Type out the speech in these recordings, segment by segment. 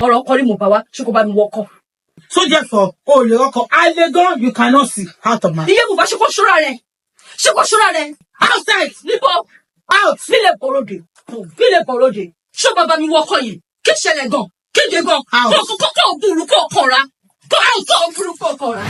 Ọ̀rọ̀ ọkọ rí mo bá wa, ṣé kò bá mi wọkọ̀? So therefore, o lè rọ́kọ. Alegan, you cannot see out of my. Iye bùbá, ṣé kò ṣọ́ra rẹ̀? Ṣé kò ṣọ́ra rẹ̀? Outside! Níbo? Out! Nílẹ̀ bọ̀rọ̀dẹ̀. Nílẹ̀ bọ̀rọ̀dẹ̀. Ṣé o bá mi wọkọ̀ yìí? Kí ṣẹlẹ̀ gan? Kéde gan? Out. Kó kó kó burú kó kọ̀ra. Kó kó burú kó kọ̀ra.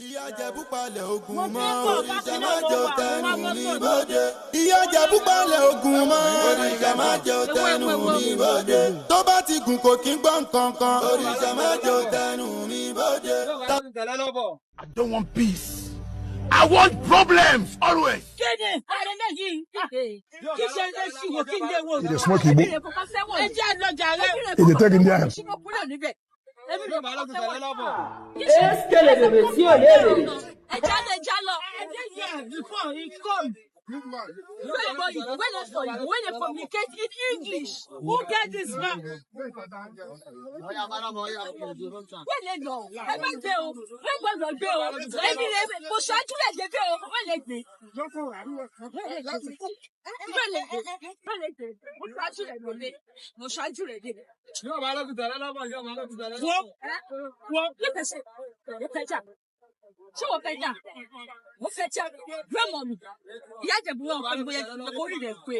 Ìyá Ìjẹ̀bú palẹ̀ ogun mọ́, òrìṣà má jẹ́ ó tẹnu mi bóde. Ìyá Ìjẹ̀bú palẹ̀ ogun mọ́, òrìṣà má jẹ́ ó tẹnu mi bóde. Tó bá ti gùn kò kí ń gbọ́ nǹkan kan, òrìṣà má jẹ́ ó tẹnu mi bóde. I don't want peace. I want problems always. Kéde àrẹ̀lẹ̀ yìí kí ṣe é ṣìwò kí n dé wo. He dey smoke igbo. Ẹ jẹ́ àlọ́jà rẹ̀. He dey take Indian. Ẹja lọ, ẹja lọ. Before he come. When they for you, when they communicate in English. Who get this man? Wẹ́n lè lọ, ẹ má gbé o, wẹ́n gbọ́dọ̀ gbé o, èmi lè mo ṣáájú lè dé gbé o, wẹ́n lè gbé. Wẹ́n lè gbé, wẹ́n lè gbé, mo ṣáájú rẹ̀ lọ dé, mo ṣáájú rẹ̀ dé. Wọ́n wọ́n. Mo fẹ́ jà, ṣé mo fẹ́ jà? Mo fẹ́ jà, grandma mi. Ìyá Ìjẹ̀bú náà kọ́ ni bóyá kórì rẹ̀ pé,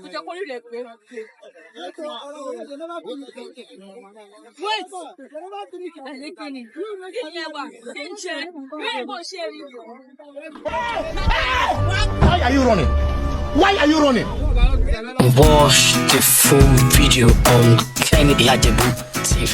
kó jẹ́ kórì rẹ̀ pé. Wait! Ẹ̀lẹ́ kí ni? Kí ni ẹ wà? Kí n ṣe? Bẹ́ẹ̀ bó ṣe rí. Why are you running? Why are you running? Watch the full video on Kenny Iyajebu TV.